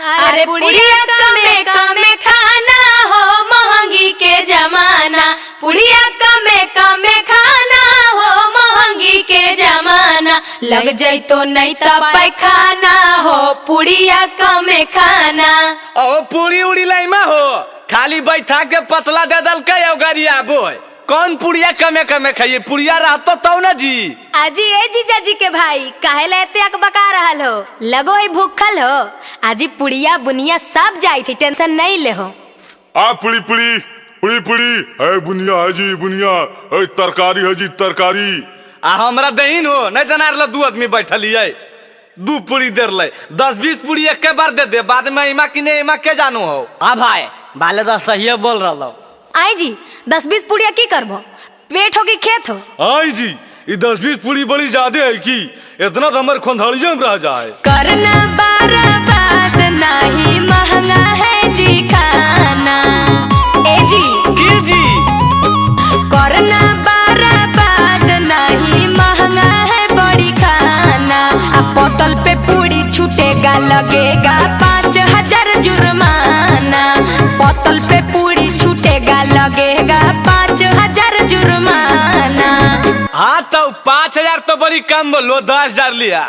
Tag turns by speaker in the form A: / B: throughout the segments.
A: अरे पुड़िया कमे कमे खाना हो महंगी के जमाना, पुड़िया कमे कमे खाना हो महंगी के जमाना, लग जैतो नहीं तो पैखाना हो पुड़िया कमे खाना।
B: ओ पूरी उड़ी लाइमा हो खाली बैठा के पतला दे दल के गरिया बोय कौन पुड़िया कमे कमे खाइए, पुड़िया रहतो तो ना जी।
A: आजी ए जीजा जी के भाई काहे ला एते अकबका रहल हो, लगो है भूखल हो। आजी पुड़िया बुनिया सब जाई थी, टेंशन नहीं ले हो।
C: आ पुड़ी पुड़ी पुड़ी पुड़ी है बुनिया है जी बुनिया है तरकारी है जी तरकारी।
B: आ हमरा दहीन हो नहीं जनार ला दू आदमी बैठलिए दू पूरी देर ले 10-20 पूरी एक के बार दे दे, बाद में इमा कि नहीं इमा के जानू हो।
D: हाँ भाई बाले तो सही बोल रहा हो।
A: आई जी 10-20 पुड़िया की करबो, पेट हो कि खेत हो।
B: आई जी ये 10-20 पूरी बड़ी ज्यादा है की इतना तो हमारे खोंधड़िया में रह जाए।
A: करना बर्बाद नहीं महंगा है जी खाना। ए जी
B: की जी
A: करना बर्बाद नहीं महंगा है बड़ी खाना, आ बोतल पे पूरी छूटेगा लगेगा 5000 जुर्माना, बोतल पे पूरी छूटेगा लगेगा 5000 जुर्माना।
B: हाँ तो 5000 तो बड़ी कम बोलो, 10,000 लिया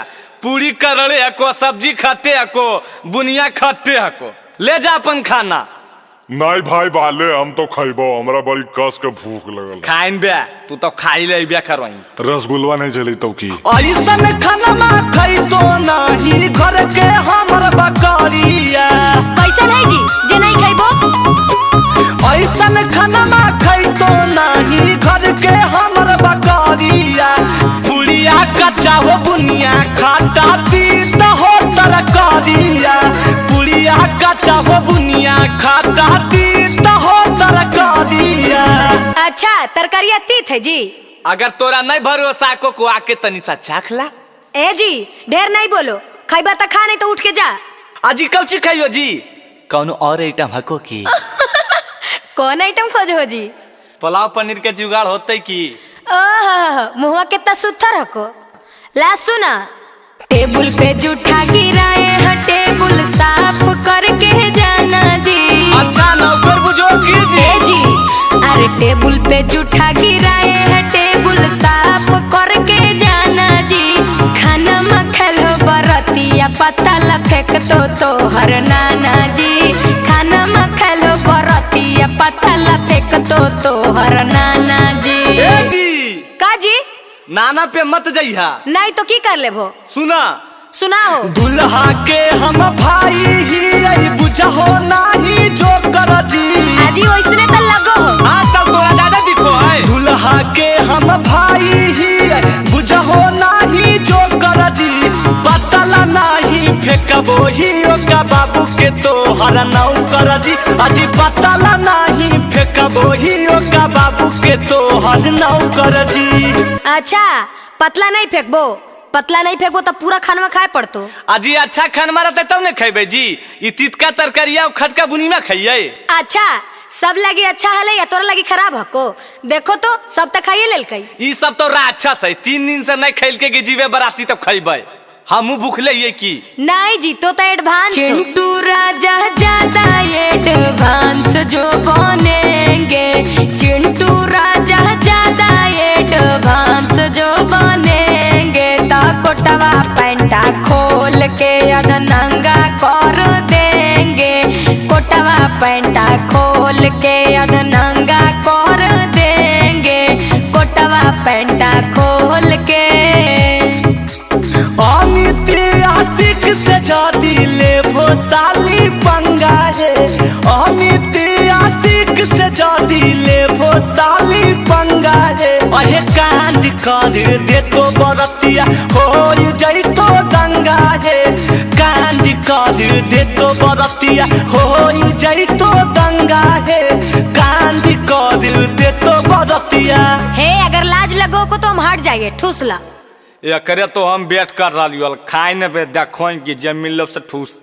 B: पूरी करले हको सब्जी खाते हको बुनिया खाते हको, ले जा अपन खाना।
C: नहीं भाई बाले हम तो खइबो, हमरा बड़ी कस के भूख लगल।
B: खाइन बे तू तो खाई ले बे करवाई।
C: रसगुल्ला नहीं चली तो की
B: ऐसन खाना खाई तो नहीं घर के हमर बकरिया।
A: कैसन है जी जे नहीं खइबो?
B: ऐसन खाना खाई तो नहीं घर के हमर बकरिया, पुड़िया कच्चा हो बुनिया खाता तीत हो तरकारिया, पुड़िया कच्चा हो बुनिया खाता तीत हो तरकारिया।
A: अच्छा तरकारिया तीत है जी।
B: अगर तोरा नहीं भरोसा को आके तनी सा चाख ला।
A: ए जी ढेर नहीं बोलो, खइबा त खा नहीं तो उठ के जा।
B: अजी कौची खाइयो जी? कौनो और आइटम हको की?
A: कौन आइटम खोज हो जी?
B: पुलाव पनीर के जुगाड़ होते की?
A: ओह मुहवा कितना सुथर हको। ला सुना, टेबुल पे जूठा गिराए हैं टेबुल साफ करके जाना जी।
B: अच्छा नौकर बुझो की जी?
A: ए जी अरे टेबुल पे जूठा गिराए हैं टेबुल साफ करके जाना जी, खाना मखल हो बरतिया पतला फेंक तो हर नाना जी, खाना मखल हो बरतिया पतला फेंक तो हर नाना जी।
B: ए जी
A: का जी?
B: नाना पे मत जइहा।
A: नहीं तो की कर लेबो?
B: सुना
A: सुनाओ।
B: दुल्हा के हम भाई ही आई बुझहो नाही जो कर जी।
A: आजी ओइसने त लगो हो।
B: हां तब तोरा दादा दिखो है। दुल्हा के हम भाई ही आई बुझहो नाही जो कर जी, पतला नाही फेकबो ही ओका बाबू के तोहर नौकर जी, आजी पतला नाही फेकबो ही ओका बाबू के तोहर नौकर जी।
A: अच्छा पतला नहीं फेंकबो, पतला नहीं फेंकबो तो पूरा खानवा खाए पड़तो।
B: अजी अच्छा खानवा रहते तब ने खेबे जी, ई तितका तरकारिया और खटका बुनिया खाइए।
A: अच्छा सब लगी अच्छा हले या तोरा लगी खराब हको? देखो तो सब तो खाइए लेलकई।
B: ई सब तो राक्षस है, 3 दिन से नहीं खेल के जीवे बराती तब खइबे, हमू भूखले ये की
A: नहीं जी तो एडवांस। चिंटू राजा ज्यादा एडवांस जो बनेंगे, चिंटू राजा ज्यादा एडवांस जो बनेंगे, ता कोटवा पैंटा खोल के अधनंगा कर देंगे, कोटवा पैंटा खोल के अधनंगा कर देंगे, कोटवा पैंटा खोल के।
B: अमित आशिक से जादी ले भोसाली पंगा है, अमित आशिक से जादी ले भोसाली पंगा है, अरे कांड कर दे तो बरतिया हो जाई तो दंगा है, कांड कर दे तो बरतिया हो जाई तो दंगा है, कांड कर दे तो बरतिया।
A: हे अगर लाज लगो को तो हम हट जाइए ठूसला।
B: एकरे तो हम वेट कर रही खाए न पे देखो कि जमीन लोग से ठूस।